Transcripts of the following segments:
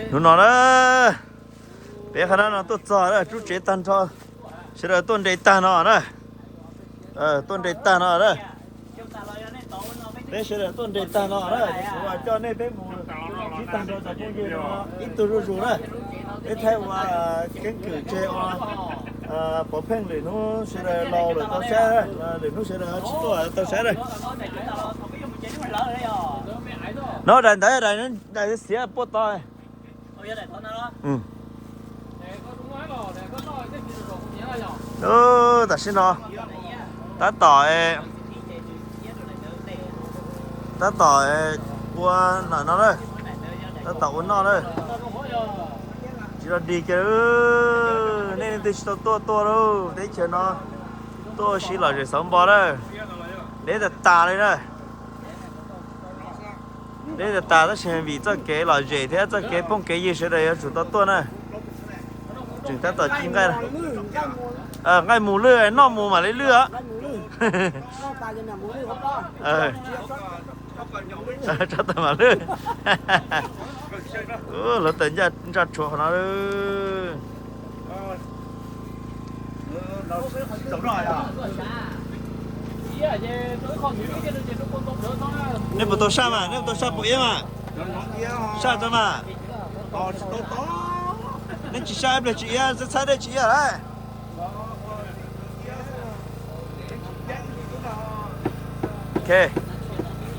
Hnub no na, peb qhov no tuaj txog na, rub tsev tag nrho, sawv daws tuaj nres tag no na. Tuaj nres tag no na. Peb sawv daws tuaj nres tag no na, kuv coj nej peb mus ntsib tag nrho cov phooj ywg no ib tug zuj zus na. Peb thaij ua keeb kwm tseg ua pov pheej lwm hnub sawv daws laus lawm tau saib, lwm hnub sawv daws tsis tuaj tau saib na. No daim ntawd, daim xiav puag tod. Tam sim no tab tom, tab tom ua no na, tab tom ua noj na. Tsis tau dig kiag, nej leej twg tsis tau tuaj tuaj lauj, teb chaws no tuaj ua si lom zem xauv npo na. Deb tas tas li na. Deb tas tas tab sis vim txoj kev lom zem thiab txoj kev phooj kev ywg sawv daws yuav tsum tau tuaj na. Tseem tab tom ci nqaij, nqaij mus lwj, noj mus mam li lwj os. Tso tawm mam lwj. Hluav taws ntsaj tshuav qhov no. Nej puas tau saj mas, nej puas tau saj puas iab mas? Saj tso mas. Nej tsis saj ib pliag tsis iab, txhab txhab dej tsis iab lawm.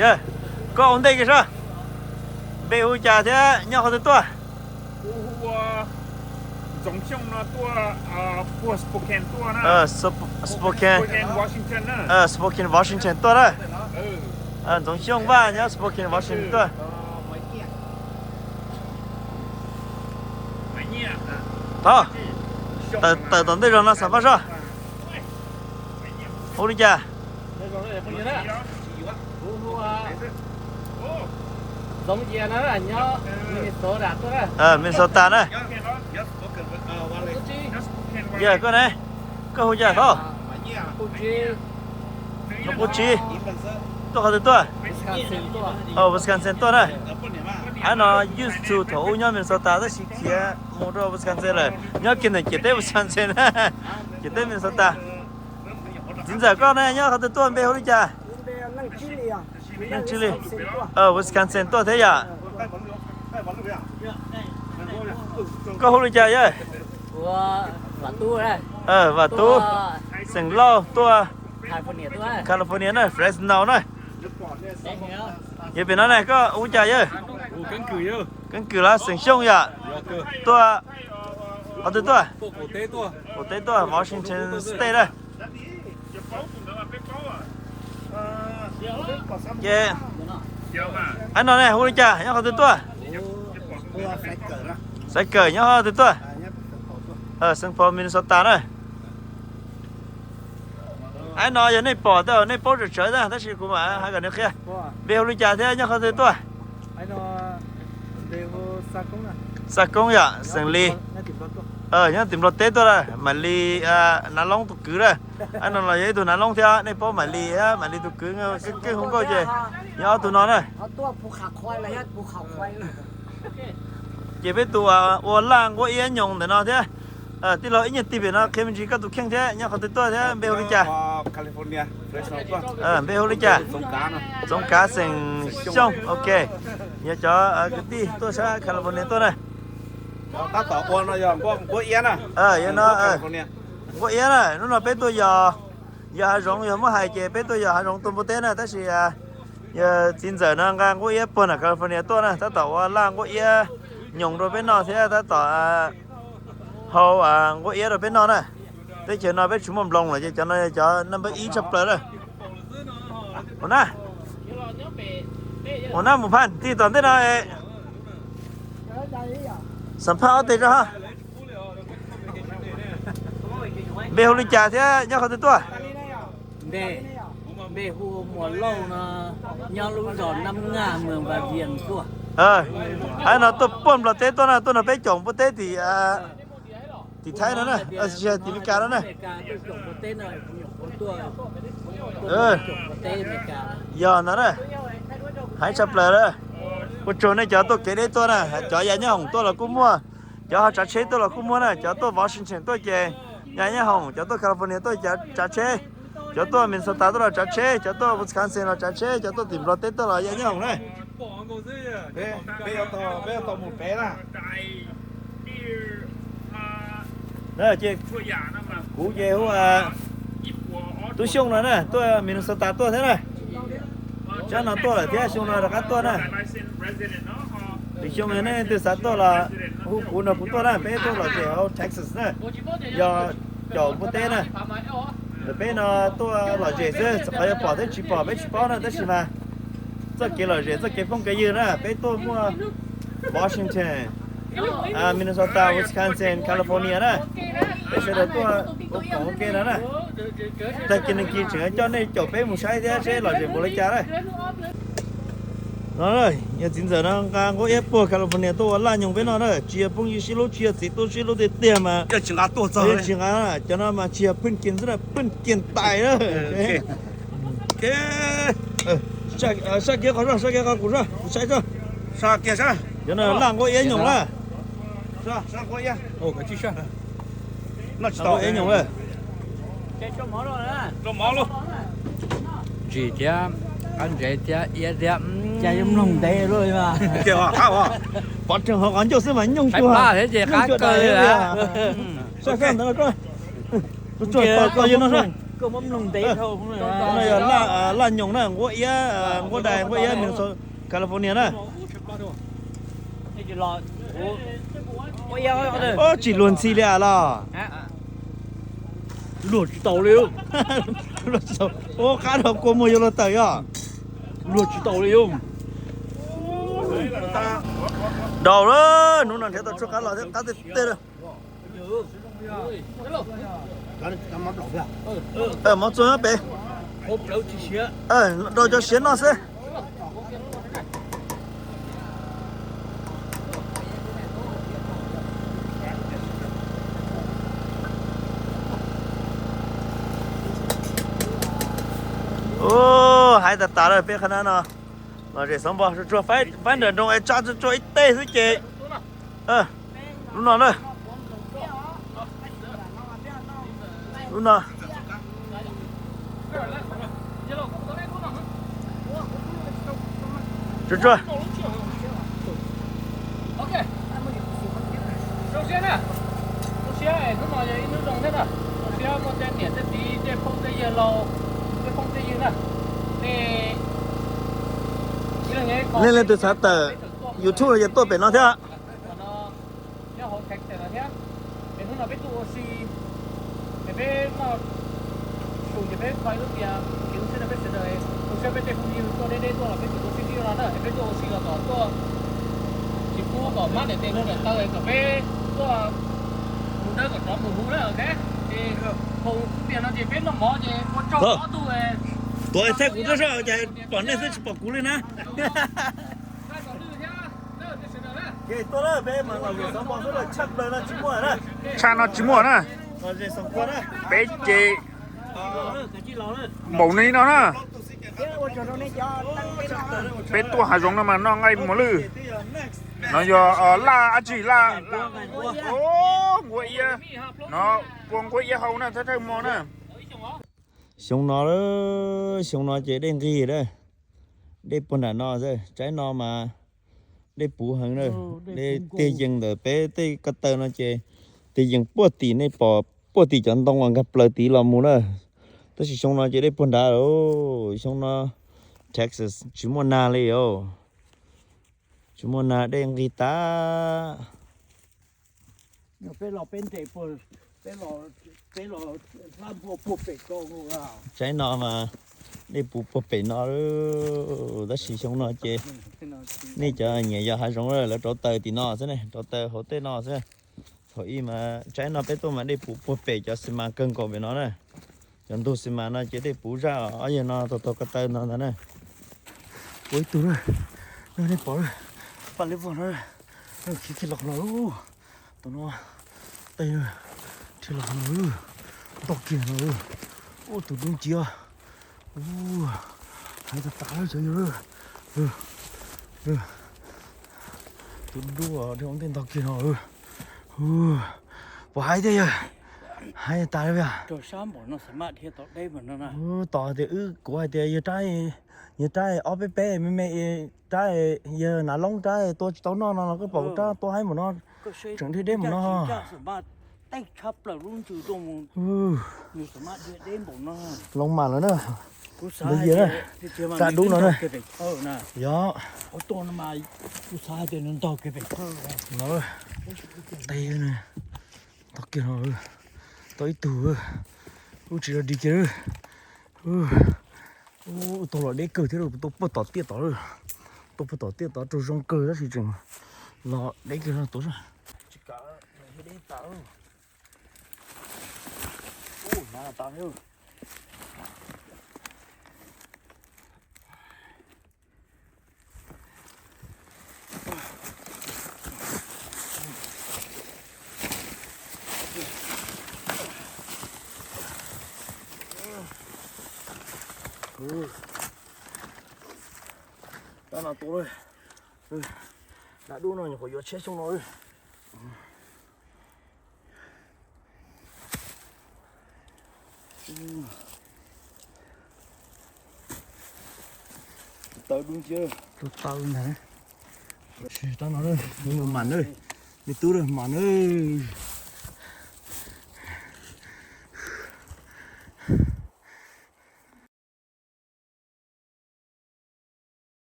Yog, koj ua ntej kiag sab. Npe hu cas thiab nyob qhov twg tuaj? Spokane, Spokane, Washington tuaj na. Ntxoov Xyooj Vaj nyob Spokane, Washington tuaj. Thov tawm tom ntej zog no xam phaj soj. Hu li cas? Minnesota na. Yog koj ne, koj hu cas thov? Nub qub tsib, tuaj qhov twg tuaj? Wisconsin tuaj na. Ab no yus txu thaum ub nyob Minnesota tab sis khiav mus rau Wisconsin lawm, nyob kiag ntawm ciam teb Wisconsin na, ciam teb Minnesota. Txiv ntxawm koj ne nyob qhov twg tuaj, npe hu li cas? Neej Tsis Li, Wisconsin tuaj thiab yom. Koj hu li cas yawg? Vam Tub, xeem Lauj, tuaj California na, Fresno na. Yog pem no ne, koj hu li cas yawg? Keeb Kwm los xeem Xyooj yom? Tuaj qhov twg tuaj? Qaum teb tuaj, Washington State na. Ces ab no ne hu li cas, nyob qhov twg tuaj? Xaiv Kawm nyob qhov twg tuaj? Saint Paul, Minnesota na. Ab no yog nej pom tej nej paub tsawv tsawv na, tab sis kuv mam hais kom nws qhia. Npe hu li cas thiab nyob qhov twg tuaj? Xa Koob yom, xeem Lis. Nyob tim Nplog teb tuaj na, Maim Lis Nav Loob tus kwv na. Ab no los yog ib tug Nav Loob thiab, nej paub Maim Lis, Maim Lis tus kwv keej hu nkauj ces yog ob tug no na. Ces peb tus ua laj nquab iab nyoos ntawm no thiab. Tij laug ib nyuag tig pem no qhia me ntsis koj tus kheej thiab nyob qhov twg tuaj thiab npe hu li cas? Npe hu li cas? Txoov Kav xeem Xyooj, ok. Yog cov kwv tij tuaj sab California tuaj na. Tab tom ua no yog nquab iab na. Nquab iab na, hnub no peb tuaj yos, yos hav zoov, yog muab hais ces peb tuaj yos hav zoov tua npua teb na, tab sis yog txiv ntxawm no nqa nquab iab puag nram California tuaj na, tab tom ua laj nquab iab nyoos rau peb noj thiab tab tom hau nquab iab rau peb noj na. Teb chaws no peb tsis muaj nploos lawm ces cov no yog cov number ib tshaj plaws na. Ua na, ua na mus phaj tig tom ntej no. Xam phaj ob teg rau hab. Npe hu li cas thiab nyob qhov twg tuaj? Npe hu Muas Lauj no, nyob lub zos Nab Ngaj, moos Vas Vias tuaj. Hab no tuaj puag Nplog teb tuaj na, tuaj nrog peb caum npua teb tim, tim Thaib no na, tim Meskas no na. Yog ntawd na, heev tshaj plaws lawm. Ua tsaug nej cov tuaj kev deb tuaj na, cov ya nyab hoom tuaj los kuj muaj, cov ho tsav tsheb tuaj los kuj muaj na, cov tuaj Washington tuaj ces ya nyab hoom, cov tuaj California tuaj ces tsav tsheb, cov tuaj Minnesota tuaj los tsav tsheb, cov tuaj Wisconsin los tsav tsheb, cov tuaj tim Nplog teb tuaj los ya nyab hoom na. Ces kuv ces hu Tub Xyooj no na, tuaj Minnesota tuaj thiab na. Tsab no tuaj lawm thiab, xyoo no rov qab tuaj na. Lwm xyoo nej leej twg xav tuaj los hu kuv nrog kuv tuaj na, peb tuaj lom zem hauv Texas na, yog caum npua teb na. Ntawm peb no tuaj lom zem xwb, txawm qhov yuav pom thiab tsis pom peb tsis paub na, tab sis mas txoj kev lom zem txoj kev phooj kev ywg na, peb tuaj muaj Washington, Minnesota, Wisconsin, California na, peb sawv daws tuaj ua khoom ua ke no na. Tag kis nag kis tseem coj nej caum peb mus saib thiab seb lom zem npaum li cas na. No, yog txiv ntxawm no nqa nquab iab puag California tuaj ua laj nyoos peb noj na, tsis yog phooj ywg sib hlub, tsis yog txiv tub sib hlub tiag tiag mas tsis nqa, cov no mas tsis yog phwj kies xwb na, phwj kies tais na. Sab kiag qhov zoj, sab kiag qhov kuv zoj, kuv saib zoj. Cov no laj nquab iab nyoos na. Laj nquab iab nyoos na. Ntsis thiab, qab ntsev thiab, iab thiab. Cas yuav mloog ntev luaj mas. Pov rhees hauv qhov ncauj xwb mas nyooj cuag, paj thiab ces qab kawg li. Sab sab ntawd, tus tsuag tos koj yog no, koj muab mloog ntev dhau. No yog laj nyoos na, nquab iab, nquab dais, nquab iab California na. Tsis luag ntxhi li as los? Luag tsis tau li. Ua qab dhau kua muag yuav luag tawm yog. Luag tsis tau li. Daus lawm, hnub no nrhiav tau tshuaj qab los thiab, qab tiag tiag lawm. Mov txua pem. Rau cov siav noj xwb. Hais tas tas lawm peb qhov na no. Lom zem xov npog tsuag tsuag, faib nram nroog es tsa tsuag tsuag ib teg xwb ces. Lub no na. Lub no. Tsuag tsuag. Hnub no yog ib hnub zoo thiab na, zoo siab muaj tej niam tej txiv tej phooj tej ywg laus, tej phooj tej ywg na. Nej leej twg xav tawm YouTube los yog tuaj pem no thiab. Nyob hauv Texas no thiab. Es hnub no peb tuaj ua si, es peb noj su ces peb kho ib lub tias kev ua siab rau peb sawv daws, ua siab peb tej phooj ywg tuaj deb deb tuaj los peb tseem ua si tib no na, es peb tuaj ua si los kom tuaj tsis pub kom mab daim tes luag daim taw kom peb tuaj mus dawb kom tsov mus huv na, ok. Es hauv tias no ces peb noj mov ces ua tsaug ob tug. Tuav thiab kuv tuaj zoj ces pom nej xwb tsis pom kuv li na. Tuaj lawm peb mas los zem xov npog xwb, tshaj plaws no tsis muaj na. Tshaj no tsis muaj na. Peb ces npaum ni no na. Peb tuaj hav zoov no mas noj nqaij muas lwj. No yog laj dab tsi laj, nquab iab, no ua nquab iab hau na, thawj thawj hmo na. Xyoo no, xyoo no ces dej nqig lawm, dej puag nram no xwb, tsaib no mas dej puv heev na. Dej tiag yees ntawm peb tej ko taw no ces tiag yees puag tim, nej pom puag tim cov ntoo uas nkag plaws tid los mus na. Tab sis xyoo no ces dej puag nrad lawm, xyoo no Texas tsis muaj nag li os. Tsis muaj nag, dej nqig tas. Tsaib no mas dej puv puag pem no, tab sis xyoo no ces nej cov nyiam yos hav zoov lawv rauv taws tim no xwb ne, rauv taws hauv tej no xwb. Thaum ub mas tsaib no peb tuaj mas dej puv puag pem cov xi mas kawg nkaus pem no na. Cov ntug xi mas no ces dej puv zaj ob yawg no taug taug ko taw no ntag na. Ua ib tug na, nej pom lawm, paj leb vog no, khiav kiag los no lawm. Tus no tej rhiab los no, ntog kiag no. Ub, tus dub nciab, ub, hais tas tas lawm cov yawg. Tus dub dhia ua ntej ntog kiag no. Puas haib thiab yawg? Haib tas li yog. Tom tias wb, kuv hais tias yawg rab, yawg rab ob peb peb me me, rab, yawg nav loob rab tua tsis tau noj no los koj pom kuv rab tua haib npaum no, tseem dhia deb npaum no. Loo mam lawm na. Npawg Yias na, rab dub no na. Yog. Ntog kiag no, tau ib tug, ub tsis yog dig kiag. Ub, tau los deb kawg thiab, tua puag tom tiaj tod lawm. Tua puag tom tiaj tod raug zoo kawg tab sis tseem los deb kiag no tuav. Rab no tua, rab dub no nyuam qhuav yuav tshiab xyoo no. Tus taw dub nciab. Tus taw ntag. Rab no, me nyuam mam na, me tub mam na.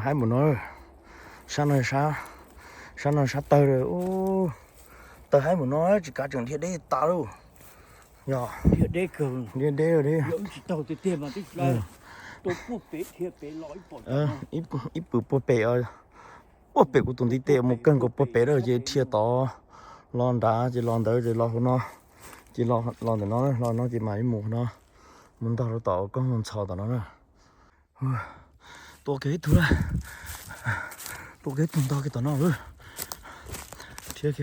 Haib npaum no, sab no, sab no sab tawg lawm. Tawg haib npaum no tsis kav tseem dhia deb tas lauj. Yog, dhia deb, ib pwm puag pem, puag pem kuv tus ntiv tes mus kawg nkaus puag pem lawm ces dhia tod los nrad ces los ntawd ces los hauv no, ces los ntawm no, los no ces mam li mus no, mus ntog rau tom koj mus ntxhov tom no na. Tua kiag ib tug, tua kiag ib tug ntog kiag tom no. Thiab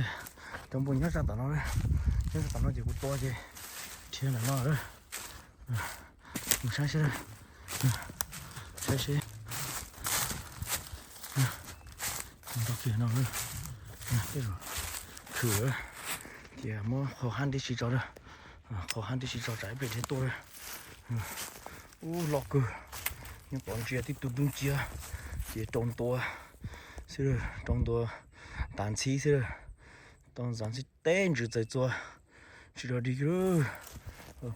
cov npua nyob sab tom no, nyob sab tom no ces kuv tua ces dhia ntawm no. Mus saib seb, saib seb. Ntog kiag no, khwm, ces muab qhov hab tib si tso, qhov hab tib si tso tsam ib pliag dhia tuaj. Ub, loj kawg, nyob tod ntsia tib tug dub nciab, ces rau ntua xwb, rau ntua tas ntxhib xwb. Tau tas ntxhib teb ntsws txawm txua, tsis rog dig kiag.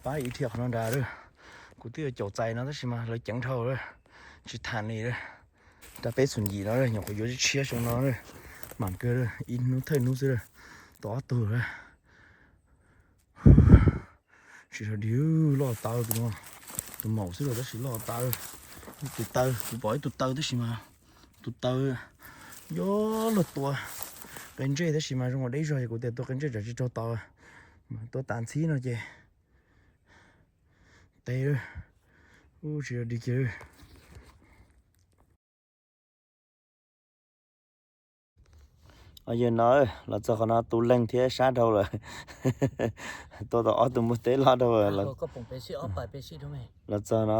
Pab ib dhia qhov no nrad lawm. Kuv twb yuav caum txais no tab sis mas lawv ceev dhau lawm, tsis tham li lawm. Rab peb txhuam yim no nyuam qhuav yuav tshiab xyoo no, mam kawg, ib hnub thawj hnub xwb, tau ob tug lawm. Tsis rog dig, loj tas tus no, tus maum xwb los tab sis loj tas. Tus taw, kuv pom ib tug taw tab sis mas tus taw yuav luag tua qe ntsej tab sis mas zoo ua deb zog ces kuv tias tua qe ntsej tsam tsis raug tau, tua tas ntxhib no ces teb, ub tsis rog dig kiag. Yog no, los txog qhov no tu leeg thiab sab dhau lawm. Tua tau ob tug npua teb loj dhau lawm. Los txog no,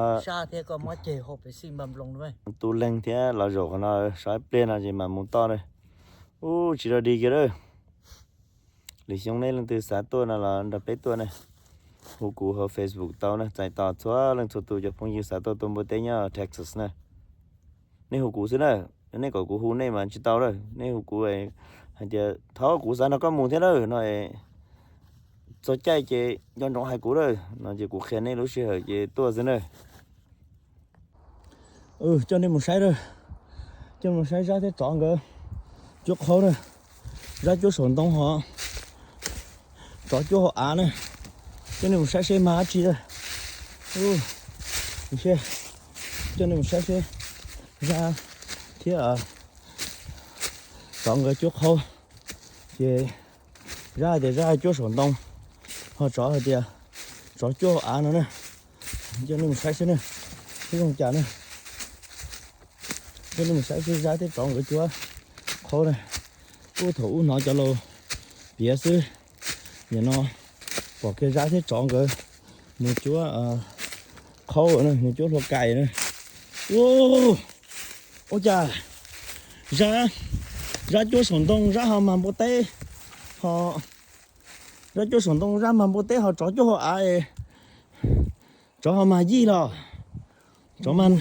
tu leeg thiab los zaum qhov no, so ib pliag no ces mam mus toj na. Ub tsis rog dig kiag lawm. Lwm xyoo nej leej twg xav tuaj no los nrog peb tuaj ne. Hu kuv hauv Facebook tau na, txais tos txhua leej txhua tus cov phooj ywg xav tuaj tua npua teb nyob Texas na. Nej hu kuv xwb na, nej kom kuv hu nej mas tsis tau lawm. Nej hu kuv hais tias thov kuv xav nrog koj mus thiab lawm no, txog caij ces nco ntsoov hais kuv lawm no ces kuv qhia nej lub sij hawm ces tuaj xwb na. Coj nej mus saib, coj mus saib Zab thiab Tsov nkawd cuab qhaub na. Zab cuab saum ntoo ho Tsov cuab hauv av na. Coj nej mus saib seb mag dab tsi. Coj nej mus saib seb Zab thiab Tsov nkawd cuab qhaub. Ces Zab hais tias Zab cuab saum ntoo, ho Tsov hais tias Tsov cuab hauv av no na. Coj nej mus saib seb na, seb zoo cas na. Coj nej mus saib seb Zab thiab Tsov nkawd cuab qhaub na. Ub thaum ub hnov cov laus piav xwb, nim no pom kiag Zab thiab Tsov nkawd mus cuab qhaub na, mus cuab hlua kais na. Ub, Ua cas zab, zab cuab saum ntoo, zab ho mag npua teb, ho zab cuab saum ntoo, zab mag npua teb, ho tsov cuab hauv av, tsov ho mag yij los, tsov mag,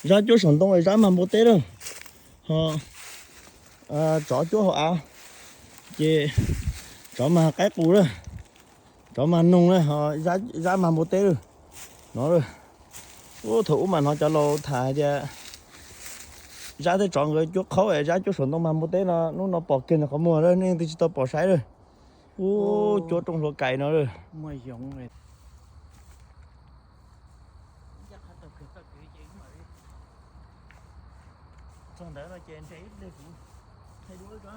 zab cuab saum ntoo es zab mag npua teb lawm, ho tsov cuab hauv av, ces tsov mag qaib qus lawm, tsov mag noog lawm, ho zab mag npua teb lawm no lawm. Ub, thaum ub mas hnov cov laus tham hais tias zab thiab tsov nkawd cuab qhaub es zab cuab saum ntoo mag npua teb no, hnub no pom kiag ntawm qhov muag lawm, nej twb tsis tau pom saib lawm. Ub, cuab rooj hlua kais no lawm. Txog ntawd no ces nres ib pliag kuv thaij duab tso.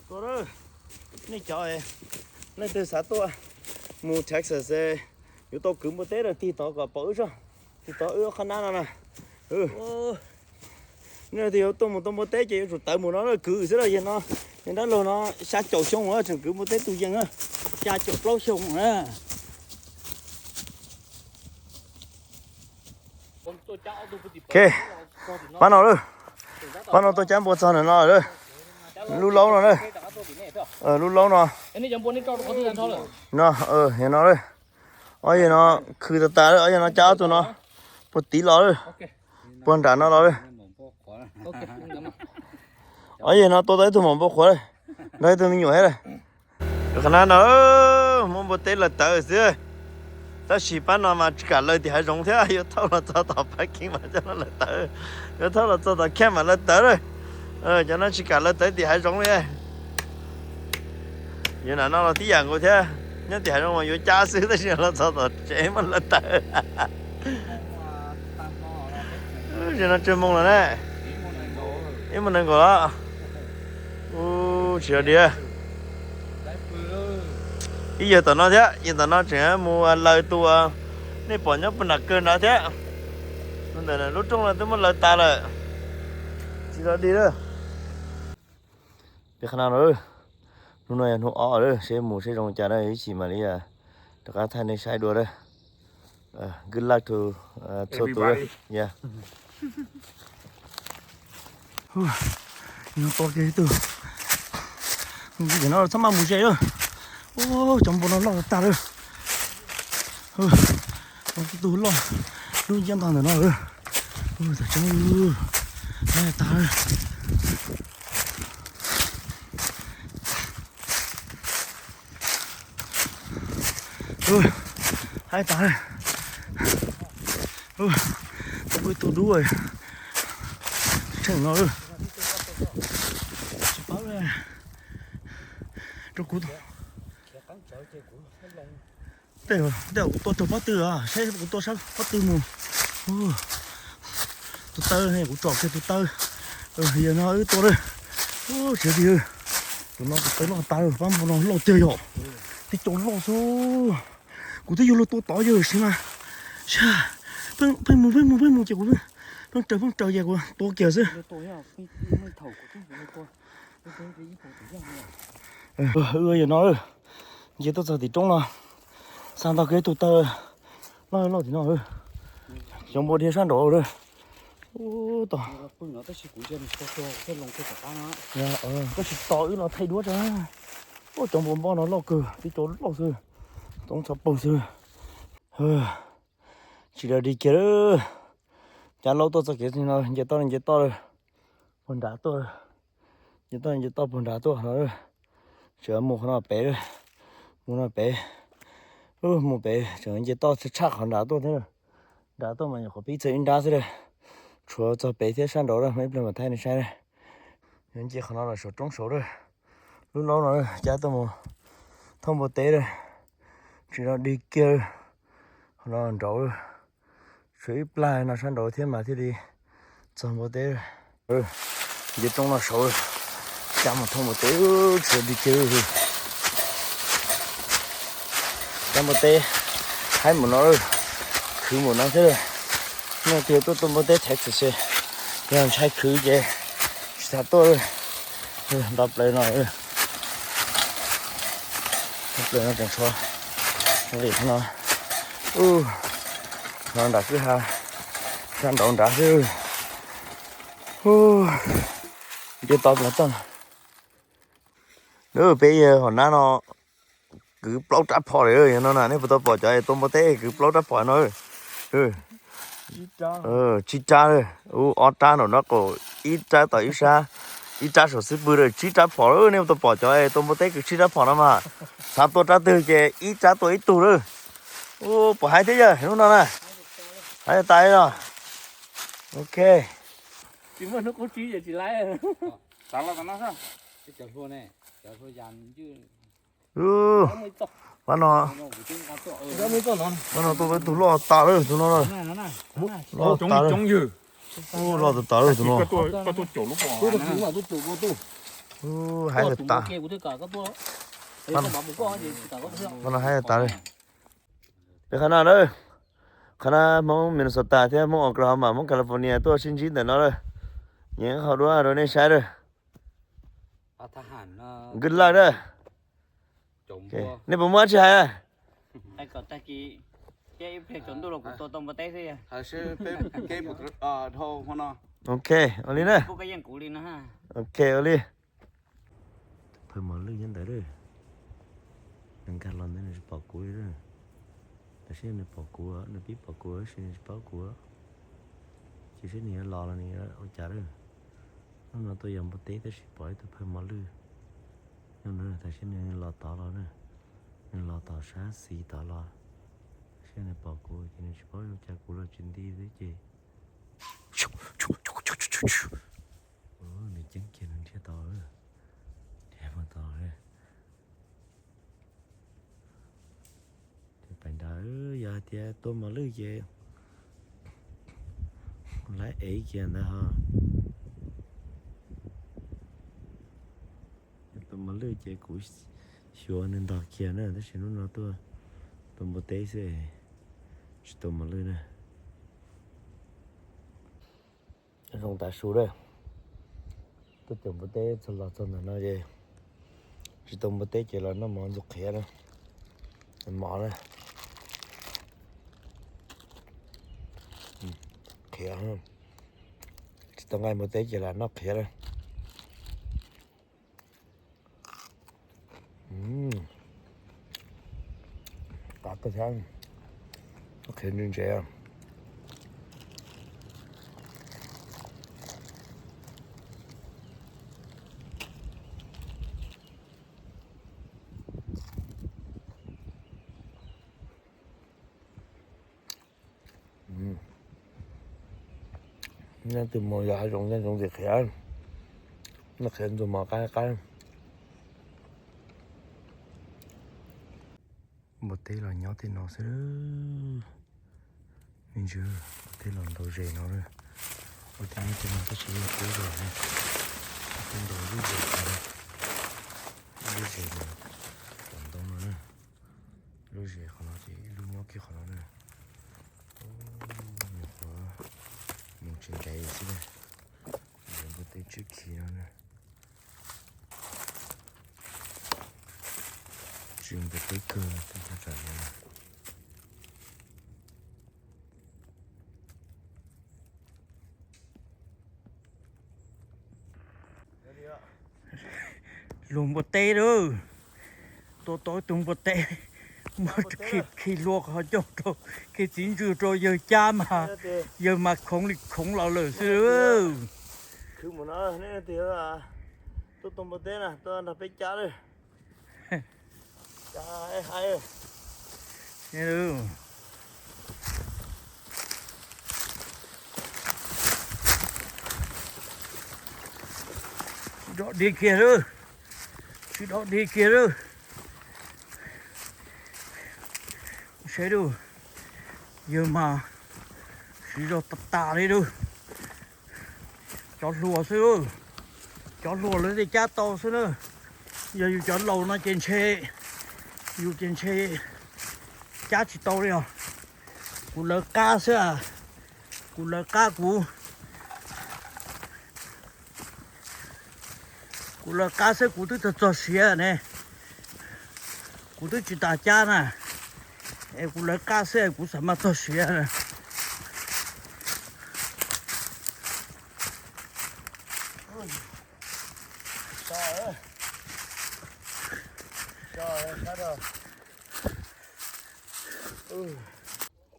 Tuaj, nej cov leej twg xav tuaj mus Texas, yuav tau kwv npua teb rau tig tod kom pom wb tso, tig tod wb qhov nab no na. Nej leej twg yuav tuaj mus tua npua teb ces yuav tsum tawm mus no lawm, kwv xwb lawm. Yog no, yog dab laug no xya caum xyoo lawm tseem kwv npua teb tus yees na. Xya caum plaub xyoo na. Ok, pab no lawm, pab no tuaj cab npua txog ntawm no lawm, lub laub no na, lub laub no. No, yog no lawm. Ob yawg no khwv tas tas lawm, ob yawg no cab ob tug no puag tid los lawm, puag nram no los lawm. Ob yawg no tua tau ib tug maum npua qhuav lawm, nrog ib tug me nyuam thiab lawm. Qhov no no muab npua teb lawv tawv xwb, tab sis pab no mas tsis kam lawv tim hav zoov thiab, yuav thauj los txog tom parking mas cov no lawv tawv, yuav thauj los txog tom camp mas lawv tawv lawm. Cov no tsis kam lawv tawv tim hav zoov li. Yog nam no los tib yam nkaus thiab, nyob tim hav zoov mas yuav cab xwb tab sis los txog tom tsev mas lawv tawv. Tam no tsawg moos lawm na? Ib moos nees nkaum los. Ub, tsis yog diam. Ib yawg tom no thiab, yawg tom no tseem mus lawv tus, nej pom nyob puag nram kawg nrad thiab. Tus ntawm lub rooj no twb muab lawv tas lawm. Tsis yog dig lawm. Peb qhov no lawm, hnub no yog hnub ob lawm, seb mus seb zoo cas na, ib chim mam li rov qab thaij nej saib dua na. Good luck to txhua tus. Tua kiag ib tug, no txhob maj mus ze lawm. Cov npua no loj tag lawm. Tus loj, lub nciab ntog ntawm no lawm. Tam tseeb, tag lawm. Haib tas, tua ib tug dub, tsheej no. Tsis paub rau kuv, tej zaum kuv tua raug pob tw, saib kuv tua sab pob tw mus. Tus taw, kuv tsom kiag tus taw. Yog no wb tua lawm. Tsis yog dig, tus no tus taw loj tas, pab npua no loj tiag yom. Tib co loj xwb. Kuv twb yuav luag tua tod yog siv mas, pheej mus pheej mus pheej mus ces kuv pheej raws pheej raws ces kuv tua kiag xwb. Wb yog no, nce tuaj txog tim roob no, xa ntog kiag tus taw loj loj tim no, cov npua dhia sab nraud lawm. Tab sis tos wb no thaij duab tso. Ua cov npua npoj no loj kawg, tib co loj xwb, txoov txhov paug xwb. Tsis dag dig kiag lawm. Cab laub tuaj txoj kev no nce toj nce toj lawm, puag nrad tuaj, nce toj nce toj puag nrad tuaj no. Tseem mus qhov no pem, mus no pem, mus pem tseem nce toj tshaj qhov nrad tuaj thiab. Nrad tuaj mas nyuam qhuav pib txog ib nrab xwb lawm, tshuav txog pem thiab sab nraud lawm, ib pliag mam thaij nej saib. Nce qhov no los saum roob saud lawm. Lub laub no cab tuaj mus thauj npua teb lawm, tsis dag dig kiag. Qhov no nraud, tshuav ib plag no sab nraud thiab mas thiaj li txog npua teb. Nce roob no saud, cab mus thauj npua teb, tsis dag dig kiag. Cab npua teb, haib mus no, khwv mus no thiab. Nej tias tuaj tua npua teb Texas, yog ntshai khwv ces tsis tas tuaj. Nto plaws no. Plaws no tseem tshuav nqis no, no nram kwj ha, sab nraud nrad xwb. Ntiab tau plaws toj. Peb yawg hom nab no kwv plaub rab phom lawm no na, nej puas tau pom cov tua npua teb kwv plaub rab phom no? Tsib rab, ub, ob rab nraum no qaum, ib rab tom ib sab, ib rab saum xub pwg lawm, tsib rab phom lawm. Nej puas tau pom cov tua npua teb kwv tsib rab phom no mas? Xav tua rab twg ces ib rab tua ib tug lawm. Ub, puas haib thiab yawg hnub no na? Haib tas li los. Ok. Pab no, pab no tua tau tus loj tas lawm tus no lawm. Loj tas lawm. Loj tas tas lawm tus no. Haib tas tas. Pab no haib tas lawm. Peb qhov no na, qhov no Hmoob Minnesota thiab Hmoob Oklahoma, Hmoob California tuaj sib ntsib ntawm no lawm. Nyeem qhov duab rau nej saib lawm. Good luck na. Nej puas muaj dab tsi hais? Ok, ua li na. Ok, ua li. Tus phawj mos lwj nyob ntawd lawm. Nws nkag los ntawd nws tsis pom kuv li lawm. Tam sim nws pom kuv, nws pib pom kuv tab sis nws tsis paub kuv. Ces seb nws yuav los los nws yuav ua cas lawm. Hnub no tuaj yos npua teb tab sis pom ib tug phawj mos lwj nyob ntawd, tam sim nws los tod los na. Nws los tom sab xis tod los. Tam sim nws pom kuv ces nws tsis paub ua cas, kuv los tsis nti xwb ces nws ceeb kiag nws nrhiav tau, nrhiav tau. Ces pais nrad, yog hais tias tua mos lwj ces lawv ev kiag ntawd ho. Tua mos lwj ces kuv xyuas nws ntog kiag na, tab sis hnub no tuaj tua npua teb xwb, tsis tua mos lwj na. Zoo tav su lawm. Tuaj tua npua teb txog los txog ntawm no ces tsis tua npua teb ces los noj mov ntxuag qhiav na. Mov na, qhiav. Tsis tau nqaij npua teb ces los noj qhiav na. Qab kawg thiab, qhiav ntse ntse. Nyob twg mus yog hav zoov nyob zoov ntxim qhiav, noj qhiav ntxuag mov qab qab. Npua teb los nyob tej no xwb. Me ntsis npua teb los ntaus zes no na. Npua teb nyob tej no tab sis yeej kub zog ne. Npua teb ntaus lub zes no, lub zes no, tom ntoo no na. Lub zes qhov no ces ib lub nyob kiag qhov no na. Nyuam qhuav mus tsis ntev xwb na, npua teb tswb khi no na. Tsis npua teb kawg, teb chaws tsam no. Luag npua teb lawm. Tua tau ib tug npua teb, muab khi hlua qhov ncauj rau, khi txiv ntsws rau yawg cab mas, yawg mas khoov li khoov los lawm xwb. Khwv mus no, nej tias tuaj tua npua teb na, tuaj nrog peb cab lawm. Sib dog dig kiag lawm. Sib dog dig kiag lawm. Saib lawm, yawg mas siv zog tas tas li lawm. Cov hluas xwb, cov hluas lawv thiaj cab tau xwb na. Yog yus cov laus no ces ntshe, yus ces ntshe cab tsis tau li os. Kuv lawv qab xwb, kuv lawv qab kuv, kuv lawv qab xwb kuv twb txog txog siav ne. Kuv twb tsis tas cab na, es kuv lawv qab xwb kuv xav mas txog siav.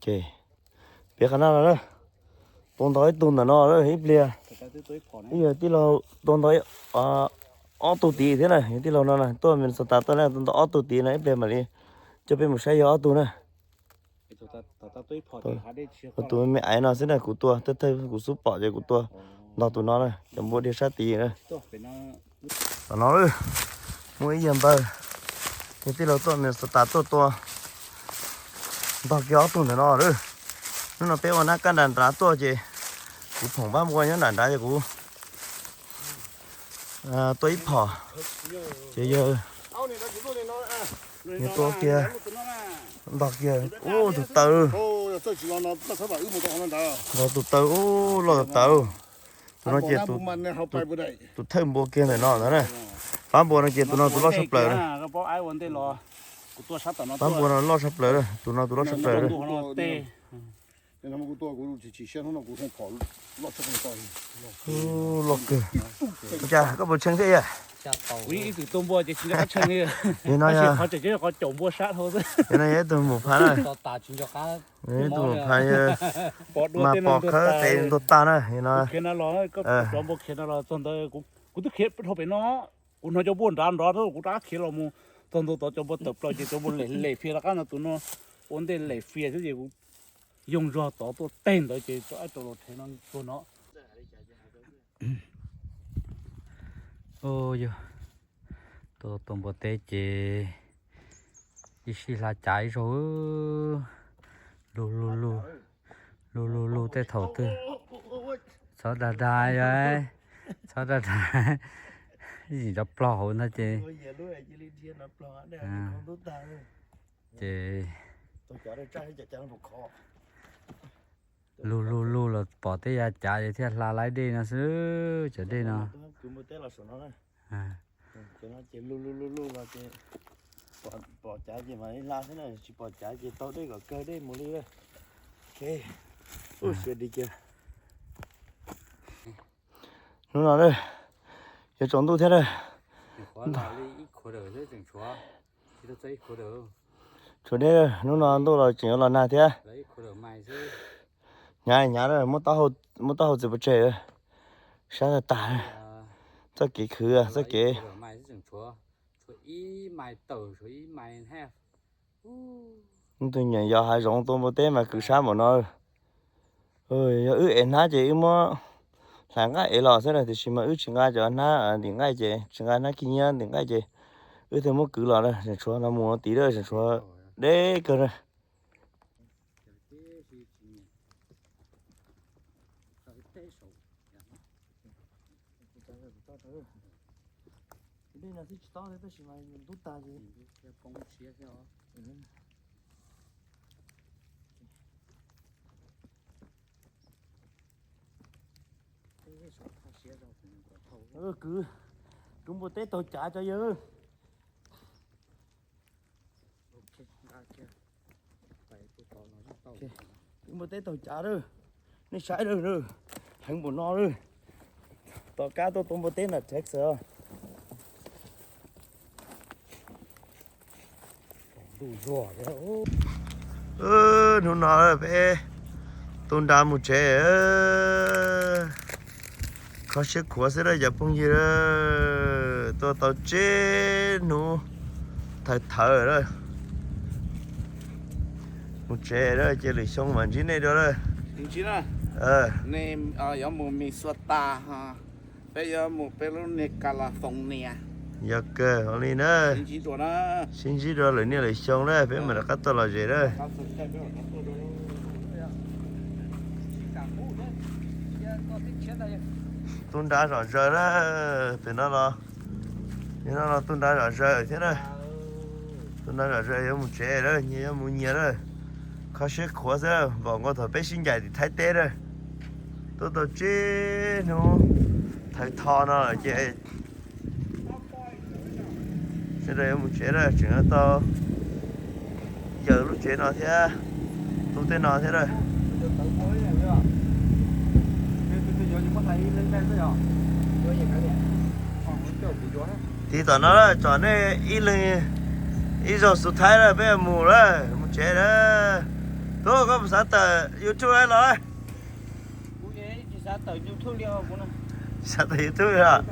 Ces piav qhov no los na, tua ntau ib tug ntawm no ib pliag. Ib yog tij laug tua ntau ob tug tid thiab na, yog tij laug no na tuaj Minnesota tuaj na, tua ntau ob tug tid no ib pliag mam li coj peb mus saib yog ob tug na. Tus me me aiv no xwb na kuv tua, thawj thawj kuv xub pom ces kuv tua ntog tus no na, cov npua dhia sab tid na. Tom no muaj ib yawg npawg, yog tij laug tuaj Minnesota tuaj tua ntog kiag ob tug ntawm no lawm. Hnub no peb ua nab kaj nram nrad tuaj ces kuv phoom pab npua nyob nram nrad ces kuv tua ib phom ces yawg tua kiag, ntog kiag ub tus taw, ntog tus taw ub loj tus taw. Tus no ces tus thawj npua kiag ntawm no ntag na. Pab npua no ces tus no tus loj tshaj plaws na. Pab npua no loj tshaj plaws, tus no tus loj tshaj plaws. Loj kawg. Ua cas koj puas tshee thiab yawg? Li no, li no yog ib tug mus phav na, ib tug mus phav yawg mas pom khawb tes ntuag tag na li no. Kuv twb khiav dhau pem no, kuv hnov cov npua nrad nrov, kuv rov qab khiav los mus txog ntua tod cov npua tawm plaws ces cov npua lem lem fias rov qab no, tus no ua ntej lem fias xwb ces kuv yoog zog tod tuaj teg ntawd ces rov qab rau los rhe no tuag no. Yog tuaj tua npua teb ces ib sij hla cav ib zaug, lug lug lug, lug lug lug tej thaum twg. Txhob dag dag, txhob dag dag, ib zim cov plog hauv ntag ces, ces lug lug lug los pom tej yav cav ces thiaj hla laib dej no xwb, cov dej no. Pom cav ces mam li hla xwb na, tsis pom cav ces tau dej kom kawg dej mus li. Hnub no yuav tsaus ntuj thiab na. Tshuav dej, hnub no ntuj los tseem yuav los nag thiab. Hnyav hnyav, muab taub hau txiav pov tseg, sab tag tag, txoj kev khwv txoj kev. Tus nyeem yos hav zoov tua npua teb mas kwv sab npaum no. Yog wb ev hnab ces wb muab hlais nqaij ev los xwb na, tiam sis mas wb tsis nqa cov hnab ntim nqaij ces, tsis nqa hnab khib nyiab ntim nqaij ces wb thiaj muab kwv los na. Tseem tshuav no mus no tid, tseem tshuav deb kawg na. Kwv, kwv npua teb taug cav tso yawg. Kwv npua teb taug cav lawm, nej saib lawm, heev npaum no lawm. Tom qab tuaj tua npua teb ntawm Texas. Hnub no peb tu nra mus tsev, kho siab khuav xwb na cov phooj ywg, tuaj tau tsib hnub thawv thawv lawm. Mus tsev lawm ces lwm xyoo mam ntsib nej dua lawm. Yuav mus Minnesota, peb yuav mus peb lub niag California. Yog kawg li na. Sib ntsib dua lwm niaj lwm xyoo na, peb mam rov qab tuaj lom zem na. Tu nra zom zaws na, pem no los, no los tu nra zom zaws thiab na. Tu nra zom zaws yuav mus tsev lawm, nyias yuav mus nyias lawm. Kho siab khuav xwb, npaum nkaus thaum peb sib ncaim tim Thaib teb na. Tuaj tau tsib hnub thawv tho no lawm ces sawv daws yuav mus tsev lawm, tseem yuav tau Yog lub tsev no thiab, tu tej no thiab a. Tiv tom no tsom nej ib leeg ib zaug xus thaib lawm, peb mus lawm, mus tsev lawm. Tub, koj xav tawm YouTube los? Xav tawm YouTube os.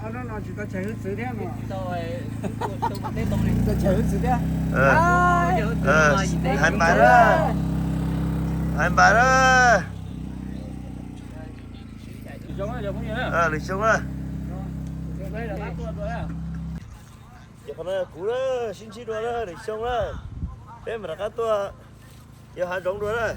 Hais npam, hais npam. Lwm xyoo na. Ces qhov no kuv sib ntsib dua na, lwm xyoo na, peb mam rov qab tuaj yos hav zoov dua na.